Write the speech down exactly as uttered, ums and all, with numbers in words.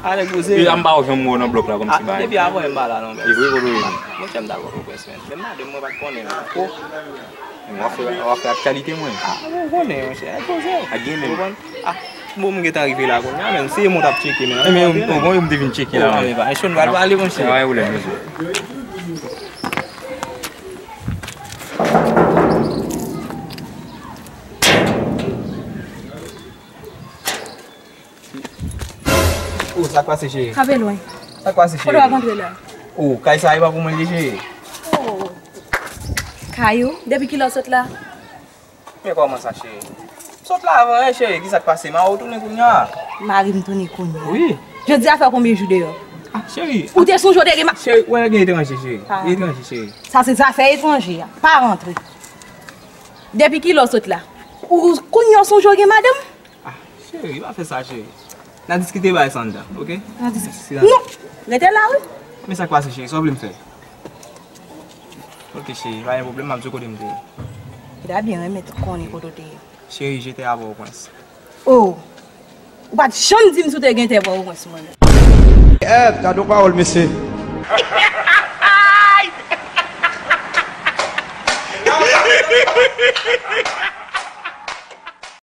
Alèz poze. E, a m pa wè janm wè w nan blòk la kòmsi bagay. Depi avan m pa la non. E vre, kote w ye? Monchè, m t al wè Pòtoprens, men. Men madanm mwen pa t konnen ankò. W ap fè, w ap fè aktyalite mwen. A, ou konnen, monchè, e poze. A gen menm. Ou konprann? A, bon, m gentan rive la kounye a, men se mwen t ap tcheke, men. E, men, bon, bon, m te vin tcheke la, men. Chon pral pale, monchè. A, pa gen pwoblèm, mesye. Oh, sa k pase, cheri? Kanpe lwen. Sa k pase, cheri? Kote w ap antre la? Oh, kay sa e pa pou mwen li ye, cheri. Oh. Kay ou? Depi kilè w sot la? Men kòman sa, cheri? M sot la avan yè, cheri. Kisa k pase? Mari w tounen kounye a? Mari m tounen kounye a? Wi. Jodi a fè konbyen jou deyò? Ah, cheri. Ou te sonje w te gen ma- Cheri, wè gen etranje, cheri. Ah. Gen etranje, cheri. Sa se zafè etranje a. Pa rantre. Depi kilè w sot la? Ou kounye a w sonje w gen madanm? Ah, cheri, pa fè sa, cheri. N a diskite bagay sa anndan, oke? N a diskite. Non, rete la, wi. Men sa k pase, cheri, sa w vle m fè? Oke, cheri, pa gen pwoblèm, m ap di w kote m te ye. Li ta byen renmen konnen kote w te ye. Cheri, j'étais à Port-au-Prince. Oh! Ou pa t janm di m si w te gentan Pòtoprens, mwen. Eh, gade yon pawòl, mesye.